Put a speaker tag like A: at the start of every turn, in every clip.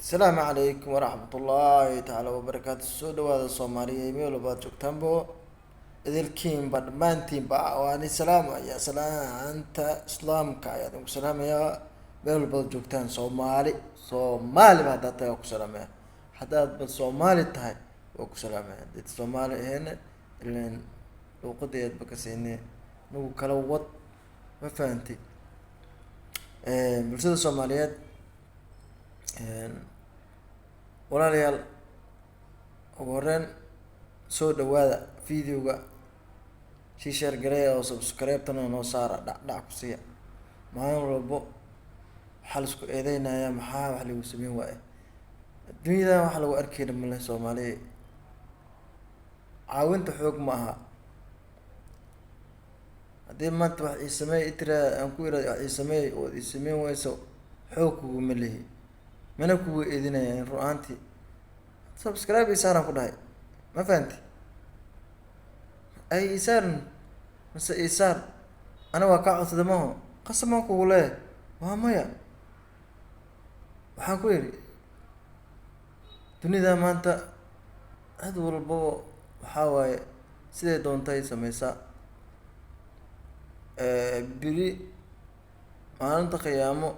A: Asalaamu calaykum waraxmatullaahi tacaala wabarakaatu. Soo dhawaada Soomaaliya, meel walbaad joogtaanbo, idilkiinba dhammaantiinba waan idin salaamaya. Salaanta islaamka ayaa idinku salaamayaa meel walbaad joogtaan. Soomaali, Soomaaliba haddaad tahay waa ku salaamaya. Haddaadba Soomaali tahay waa ku salaamaya. Haddaad Soomaali aheena, ileen luuqadeedba ka siinay nagu kala wad. Ma fahanti? Bulshada Soomaaliyeed, walaalayaal, ugu horeyn soo dhawaada. Videoga sii share gareeya oo subscribe-tana noo saara, dhac dhac ku siiya. Maalin walbo waxaa laisku eedeynayaa, maxaa wax lagu sameyn waaye? Adduunyadan waxa lagu arkeyna male. Soomaaliya, caawinta xoog ma aha. Haddii maanta wax ii sameey i tiraa, aan ku iraado wax ii sameey, ood ii sameyn weyso, xoog kuguma lihi, mana kugu eedinaya. Run ahaantii, subscribe ii saaraan ku dhahay. Ma fahanti? Ay ii saaran mase ii saar, aniga waa kaa codsada maho, qasab maan kugu leeyahay? Waa maya. Waxaan ku yidhi, dunida maanta cid walbaba waxaa waaye siday doontay sameysaa. Beri maalinta qiyaamo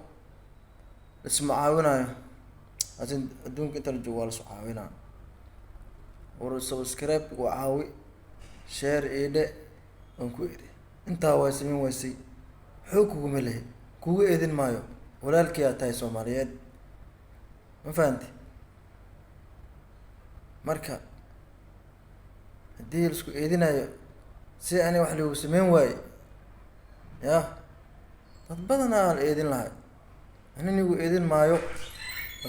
A: lisma caawinayo, laakiin adduunka inta la joogo waa laisku caawinaa. War subscribe waa caawi, share ii dhe waan ku idhi. Intaa waa sameyn waysay, xoog kuguma lihi, kugu eedin maayo. Walaalkii aa tahay Soomaaliyeed. Ma fahanti? Marka haddii laisku eedinayo si ani wax lagu sameyn waaye, yah, dad badanaa la eedin lahay. Ani nigu eedin maayo.